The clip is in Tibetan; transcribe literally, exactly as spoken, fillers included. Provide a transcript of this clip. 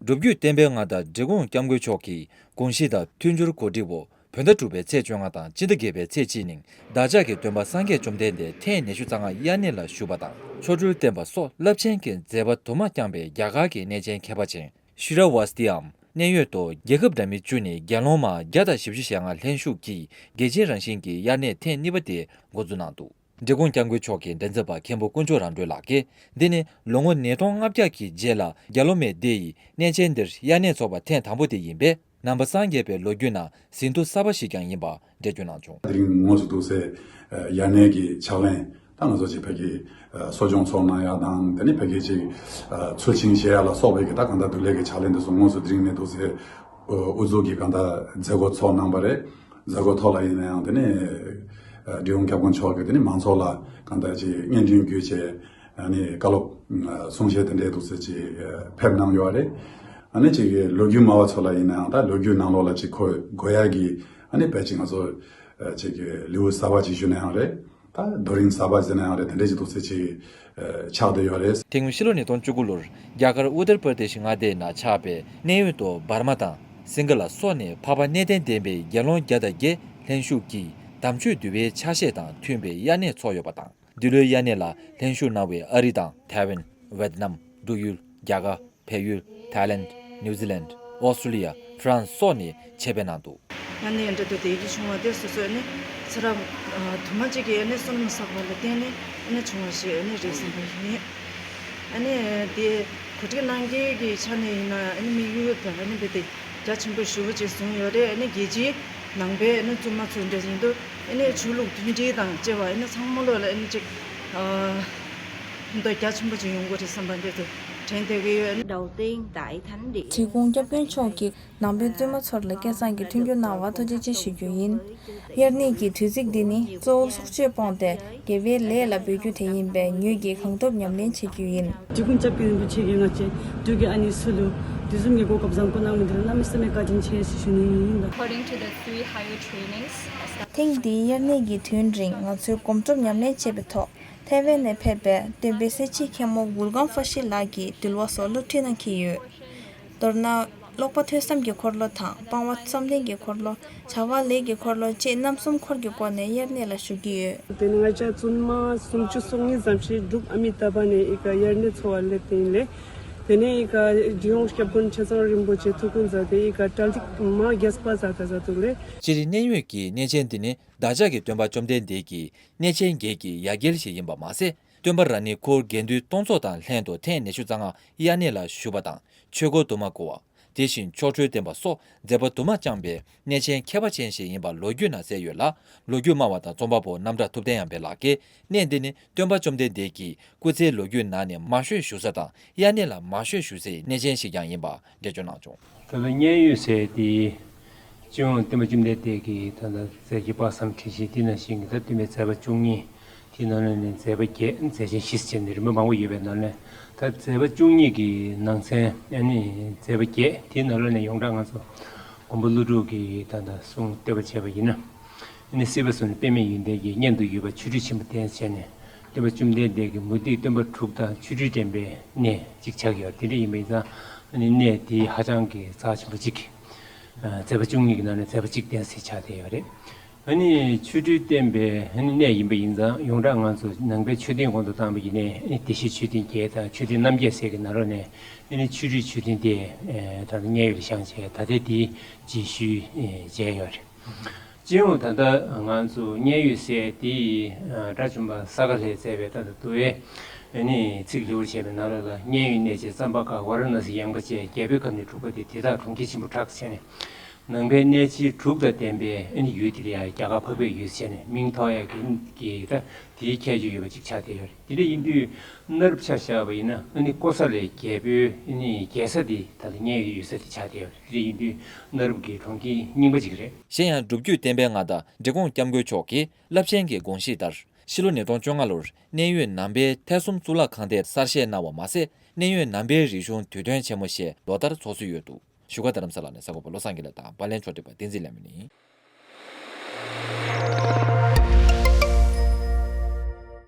སྒྲུབ་བརྒྱུད་བསྟན་པའི་མངའ་བདག་འབྲི་གུང་སྐྱབས་མགོན་མཆོག་གིས་དགོངས་གཞི་དང་མཐུན་འགྱུར་གོ་སྒྲིག་འོག་བོད་ཟླ་དྲུག་པའི་ཚེས་བཅོ་ལྔ་དང་སྤྱི་ཟླ་བརྒྱད་པའི་ཚེས་གཅིག་ཉིན་བདག་ཅག་གི་སྟོན་པ་སངས་རྒྱས་བཅོམ་ལྡན་འདས་ཐེངས་ཉི་ཤུ་རྩ་ལྔ་དབྱར་གནས་ལ་བཞུགས་པ་དང་། ཆོ་འཕྲུལ་བསྟན་པ་སོགས་རླབས་ཆེན་གྱི་མཛད་པ་དུ་མ་བསྐྱངས་པའི་རྒྱ་གར་གྱི་གནས་ཆེན་མཁས་པ་ཆེན་ཤི་ར་ཝཱ་སྟི་འམ་གནས་ཡུལ་དུ་རྒྱལ་ཁབ་འདྲ་མིན་བཅུ་ནས་རྒྱལ་ཡོངས་མི་བརྒྱ་དང་བཞི་བཅུ་ཞེ་ལྔ་ལྷན་ཞུགས་ཀྱིས་རྒྱལ་ཆེན་རང་བཞིན་གྱི་དབྱར་གནས་ཐེངས་གཉིས་པ་དེ་འགོ་འཛུགས་གནང་འདུག་འབྲི་གུང་སྐྱབས་མགོན་མཆོག་གི་མགྲིན་ཚབ་པ་མཁན་པོ་དཀོན་མཆོག་རང་གྲོལ་ལགས་ཀྱིས། འདི་ནི་ལོ་ངོ་ཉིས་སྟོང་ལྔ་བརྒྱ་གི་རྗེས་ལ་རྒྱ་ལོ་མེ་སྡེ་ཡི་གནས་ཆེན་འདིར་དབྱར་གནས་ཚོགས་པ་ཐེངས་དང་པོ་དེ་ཡིན་པས། ནང་པ་སངས་རྒྱས་པའི་ལོ་རྒྱུས་ནང་ཟིན་ཐོ་གསར་པ་ཞིག་ཀྱང་ཡིན་པ་འགྲེལ་བརྗོད་གནང་བྱུང་། དེ་རིང་དངོས་སུ་འདུག་སའི་དབྱར་གནས་ཀྱི་ཕྱག་ལེན་ད་ང་ཚོ་ཅིག་ཕ་གི་གསོ་སྦྱོང་ཚོགས་གནང་ཡག་དང་། དེ་ནས་ཕ་གི་ཅིག་ཚུལ་ཆིངས་བཞེས་ཡག་ལ་སོགས་པའི་གི་ད་གང་ལྟར་འདུག་ལས་ཀྱི་ཕྱག་ལེན་དེ་ཚོ་དངོས་སུ་དེ་རིང་ནས་འདུག་སའི་ཨུ་ཚུགས་ཀྱི་གང་ལྟར་མཛད་སྒོ་ཚོགས་གནང་པ་རེད། མཛད་སྒོ་ཐོག་ལ་ཡིན་ན་ཡང་དེ་ནས་འབྲི་གུང་སྐྱབས་མགོན་མཆོག་གིས་དེ་ནས་མང་ཚོགས་ལ་གང་ལྟར་ཅིག་སྙན་སྒྲོན་བརྒྱུད་བྱས། ཨ་ནི་བཀའ་སློབ་གསུང་བཤད་དེ་འདྲའི་འདུག་སེ་ཅིག་ཕེབས་གནང་ཡོད་རེད། ཨ་ནི་ཅིག་ལོ་རྒྱུས་སྨྲ་བ་ཚོ་ལ་ཡིན་ནའང་ད་ལོ་རྒྱུས་ནང་ལོགས་ལ་ཅིག་གོ་དགོས་ཡག་གི་ཨ་ནི་དཔེ་ཅིག་ང་ཚོ་ཅིག་ལེའུ་གསར་པ་ཅིག་ཞུ་ན་ཡང་རེད། ད་རྡོ་རིང་གསར་པ་ཟེར་ན་ཡང་རེད། དེ་འདྲའི་ཅིག་འདུག་སེ་ཅིག་ཆགས་བསྡད་ཡོད་རེད། དེ་སྔོན་ཕྱི་ལོ་ཉིས་སྟོང་བཅུ་དགུ་ལོར་རྒྱ་གར་ཨུ་ཏར་པར་དེ་ཤི་མངའ་སྡེའི་ནང་ཆགས་པའི་གནས་ཡུལ་དུ་འབར་མ་དང་སིང་ག་ལ་སོགས་ནས་འཕགས་པ་གནས་བརྟན་ལྡན་པའི་དགེ་སློང་བརྒྱ་དང་བརྒྱད་ལྷན་ཞུགས་ཀྱིས་དམ་ཆོས་འདུལ་བའི་ཆ་ཤས་དང་མཐུན་པའི་དབྱར་གནས་ཚོགས་ཡོད་པ་དང་། འདི་ལོའི་དབྱར་གནས་ལ་ལྷན་ཞུགས་གནང་བའི་ཨ་རི་དང་ཐའེ་ཝན། ཝེ་ཏི་ནམ། འབྲུག་ཡུལ། རྒྱ་གར། བལ་ཡུལ། ཐའི་ལེན། ནིའུ་ཛི་ལན། ཨོ་སི་ཀྲི་ལི་ཡ། ཧྥ་རན་སི་སོགས་ནས་ཆེད་ཕེབས་གནང་འདུག་དབྱར་གནས་འདྲ་དུ་དེ་རིགས་བྱུང་བ་དེ་སོ་སོའི་ནི་ཚེ་རབས་དུ་མ་གཅིག་གི་ནི་བསོད་ནམས་བསགས་པ་ལ་བརྟེན་ནས་ནི་བྱུང་བ་ཞིག་ནི་རེད་བསམ་པ་ཡིན། ཨ་ནི་དེ་གོ་སྒྲིག་གནང་མཁན་གྱི་ཆ་ནས་ཡིན་ན་ཨ་ནི་དམིགས་ཡུལ་དང་ཨ་ནི་དཔེ་དེ་རྒྱ་ཆེན་པོ་ཞེ་པོ་ཅིག་བཟུང་ཡོད་རེད། ཨ་ནི་རྒྱལ་སྤྱིའི་ནང་པའི་ཨ་ནི་བཙུན་མ་ཚོ་འདྲ་ཡིན་དུས་ཨ་ནི་ཆོས་ལུགས་མཐུན་སྒྲིལ་དང་བཅས་པ་ཨ་ནི་ཚང་མ་ལོག་ལ་ཨ་ནི་ཅིག་ཕན་ཐོགས་རྒྱ་ཆེན་པོ་ཅིག་ཡོང་གི་རེད་བསམ་པ་འདྲ་དུ་དྲན་བསྡད་ཀྱི་ཡོད། Đầu tiên tại Thánh địa. འབྲི་གུང་སྐྱབས་མགོན་མཆོག་གིས་ནང་པའི་བཙུན་མ་ཚོར་ལ་སྐལ་བཟང་གི་མཐུན་འགྱུར་གནང་བར་ཐུགས་རྗེ་ཆེ་ཞུ་རྒྱུ་ཡིན། དབྱར་གནས་ཀྱི་དུས་ཚིགས་འདི་ནི་གཙོ་བོ་སྲོག་གཅོད་སྤོང་སྟེ་དགེ་བའི་ལས་ལ་འབད་རྒྱུ་དེ་ཡིན་པས་ངོས་ཀྱིས་གང་ཐུབ་ཉམས་ལེན་བྱེད་རྒྱུ་ཡིན། འབྲི་གུང་སྐྱབས་མགོན་རིན་པོ་ཆེ་གིས་ང་ཚོའི་དུས་ཀྱི་ཨ་ནི་སུ་ལུ་དུས་གསུམ་གྱི་གོ་སྐབས་བཟང་པོ་གནང་མི་འདི་ལ་གནམ་མེད་ས་མེད་བཀའ་དྲིན་ཆེ་ཞེས་ཞུ་ནི་ཡིན། According to the three higher trainings, ཐེངས་འདིའི་དབྱར་གནས་ཀྱི་དུས་རིང་ང་ཚོས་གོམ་བགྲོད་ཉམས་ལེན་བྱས་པའི་ཐོག་ཐའེ་ཝན་ནས་ཕེབས་པའི་སྟོན་པའི་སྲས་ཆེན་མཁན་མོ་གུར་གང་ཧྥ་ཤི་ལགས་ཀྱིས་འདུལ་བ་སོགས་སློབ་ཁྲིད་གནང་གི་ཡོད། མདོར་ན། ཀློག་པ་ཐོས་བསམ་གྱི་འཁོར་ལོ་དང་སྤང་བ་བསམ་གཏན་གྱི་འཁོར་ལོ། བྱ་བ་ལས་ཀྱི་འཁོར་ལོ་བཅས་རྣམ་གསུམ་འཁོར་གྱི་སྒོ་ནས་དབྱར་གནས་ལ་ཞུགས་ཀྱི་ཡོད། དེ་ནས་ང་ཅག་བཙུན་མ་སུམ་ཅུ་སོ་གཉིས་ཙམ་ཞིག་འབྲུག་ཨ་མི་ཏཱ་བ་ནས་ཨི་ཀ་དབྱར་གནས་འཚོགས་པར་སླེབས་ཏེ་ཡིན་ལེ། དེ་ནས་ཨི་ཀ་འབྲི་གུང་སྐྱབས་མགོན་ཆེ་ཚང་རིན་པོ་ཆེ་ཐུགས་སྐུ་མཛད་དེ་ཨི་ཀ་གྲ་སྒྲིག་མ་རྒྱས་པ་མཛད་ད་མཛད་འདུག་ལེ། སྤྱིར་གནས་ཡུལ་གྱི་གནས་ཆེན་འདི་ནི་བདག་ཅག་གི་སྟོན་པ་བཅོམ་ལྡན་འདས་ཀྱི་གནས་ཆེན་བརྒྱད་ཀྱི་ཡ་གྱལ་ཞིག་ཡིན་པ་མ་ཟད། སྟོན་པ་ར་ཎི་ཁོར་དགེ་འདུན་སྟོང་ཚོ་དང་ལྷན་དུ་ཐེངས་ཉི་ཤུ་རྩ་ལྔ་དབྱར་གནས་ལ་བཞུགས་པ་དང་ཆོས་འཁོར་དུ་མ་བསྐོར་བ། དེ་བཞིན་ཆོ་འཕྲུལ་བསྟན་པ་སོགས་མཛད་པ་དུ་མ་བསྐྱངས་པའི་གནས་ཆེན་མཁས་པ་ཅན་ཞིག་ཡིན་པ་ལོ་རྒྱུས་ནང་གསལ་ཡོད་ལ། ལོ་རྒྱུས་སྨྲ་བ་དང་རྩོམ་པ་པོ་རྣམ་གྲྭ་ཐུབ་བསྟན་དབྱངས་འཕེལ་ལགས་ཀྱིས་གནས་འདི་ནི་སྟོན་པ་བཅོམ་ལྡན་འདས་ཀྱི་སྐུ་ཚེའི་ལོ་རྒྱུས་ནང་ནས་མང་ཤོས་བཞུགས་ས་དང་དབྱར་གནས་ལ་མང་ཤོས་བཞུགས་སའི་གནས་ཆེན་ཞིག་ཀྱང་ཡིན་པ་འགྲེལ་བརྗོད་གནང་བྱུང་། ད་ལྟ་མཉན་ཡོད་ཟེར་དེ་སྤྱི་ཡོངས་སྟོན་པ་བཅོམ་ལྡན་འདས་ཀྱི་ད་ལྟ་མཛད་རྗེས་དཔག་བསམ་འཁྲི་ཤིང་དེ་ནང་བཞིན་གྱི་ད་སྟོན་པའི་མཛད་པ་བཅུ་གཉིས་དེའི་ནང་ནས་ནི་མཛད་པ་བརྒྱད་མཛད་ཆེན་བཞི་ཟེར་ནས་རིམ་པ་མང་པོ་ཡོད་པའི་ནང་ནས་ད་མཛད་པ་བཅུ་གཉིས་ཀྱི་ནང་ཚན་ཨ་ནི་མཛད་པ་བརྒྱད་དེའི་ནང་ལོགས་ནས་ཡོངས་གྲགས་ང་ཚོ་མགོན་པོ་ཀླུ་སྒྲུབ་ཀྱི་ད་ལྟ་གསུང་བསྟོད་པ་བྱས་པ་ཡིན་ན། ཨ་ནི་སྲིད་པ་གསུམ་ནས་དཔེ་མེད་ཡོན་ཏན་གྱི་གཉེན་དུ་ཡོད་པ་ཆོ་འཕྲུལ་ཆེན་པོ་བསྟན་བྱས་ནས་སྟོན་པ་བཅོམ་ལྡན་འདས་ཀྱི་མུ་སྟེགས་སྟོན་པ་དྲུག་དང་ཆོ་འཕྲུལ་འགྲན་པའི་གནས་གཅིག་ཆགས་ཡོད། དེ་འདྲ་ཡིན་པ་ཡིན་ཙང་ཨ་ནི་གནས་དེ་ཧ་ཅང་གི་རྩ་ཆེན་པོ་གཅིག་གི་མཛད་པ་བཅུ་གཉིས་ཀྱི་ནང་ནས་མཛད་པ་གཅིག་གཏན་སྲིད་ཆགས་བསྡད་ཡོད་རེད། ཨ་ནི་ཆོ་འཕྲུལ་བསྟན་པའི་ཨ་ནི་གནས་ཡིན་པ་ཡིན་ཙང་ཡོངས་གྲགས་ང་ཚོ་ནང་པའི་མཆོད་རྟེན་གོང་དུ་བཏང་བ་ཡིན་ནའི་ཨ་ནི་བདེ་གཤེགས་མཆོད་རྟེན་བརྒྱད་དང་མཆོད་རྟེན་རྣམ་བརྒྱད་ཟེར་གྱི་ནང་ལོགས་ནས་ཨ་ནི་ཆོ་འཕྲུལ་མཆོད་རྟེན་དེ་ད་ལྟ་མཉན་ཡོད་ལ་བཞེངས་བྱས་ད་ལྟའི་དེའི་རྗེས་ཤུལ་མཇལ་ཡོད་རེད། སྤྱི་ཡོངས་ད་ལྟ་ང་ཚོ་མཉན་ཡོད་ཟེར་དེ་ཡི་དགྲ་བཅོམ་པ་ས་ག་ལས་མཛད་པའི་ད་ལྟ་འདུལ་བའི་ཨ་ནི་ཚིག་ལེའུར་བྱས་པའི་ནང་ལོགས་ལ་མཉན་ཡོད་གནས་ཆེན་ཙམ་པ་ཁག་ཝཱ་ར་ཎ་སི་ཡངས་པ་བཅས་རྒྱལ་པོའི་ཁབ་ནས་འཁྲུགས་པ་དེ་དེ་དག་གྲོང་ཁྱེར་ཆེན་པོ་གྲགས་བྱས་ནས། ནང་པའི་གནས་ཆེན་དྲུག་དང་ལྡན་པའི་ཨ་ནི་ཡུལ་དེ་ལ་ཡང་རྒྱ་གར་འཕགས་པའི་ཡུལ་ཟེར་ནས་མིང་ཐོགས་ཡག་གི་གི་ད་དེའི་ཁྱད་ཆོས་ཡོད་པ་ཅིག་ཆགས་བསྡད་ཡོད་རེད། དེ་འདྲ་ཡིན་དུས་གནའ་རབས་ཆ་བཞག་པ་ཡིན་ན་ཨ་ནི་ཀོ་ས་ལའི་རྒྱལ་པོའི་ཨ་ནི་རྒྱལ་ས་དེ་ད་ལྟ་མཉན་ཡོད་ཡོད་ས་དེ་ཆགས་བསྡད་ཡོད་རེད། དེ་འདྲ་ཡིན་དུས་གནའ་རབས་ཀྱི་གྲོང་ཁྱེར་རྙིང་པ་ཅིག་རེད། གཞན་ཡང་སྒྲུབ་བརྒྱུད་བསྟན་པའི་མངའ་བདག་འབྲི་གུང་སྐྱབས་མགོན་མཆོག་གིས་རླབས་ཆེན་གྱི་དགོངས་གཞི་ལྟར་ཕྱི་ལོ་ཉིས་སྟོང་བཅོ་ལྔ་ལོར་གནས་ཡུལ་ནང་པའི་ཐེག་གསུམ་གཙུག་ལག་ཁང་དེར་གསར་བཞེངས་གནང་བ་མ་ཟད། གནས་ཡུལ་ནང་པའི་རིག་གཞུང་དུས་སྟོན་ཆེན་མོ་ཞེས་ལོ་ལྟར་འཚོགས་སྲོལ་ཡོད་འདུག་བཞུགས་སྒར་རྡ་རམ་ས་ལ་ནས་གསར་འགོད་པ་བློ་བཟང་དགེ་ལེགས་དང་པར་ལེན་ཕྱོགས་སྒྲིག་པ་བསྟན་འཛིན་ལྷ་མོ་ཡིན།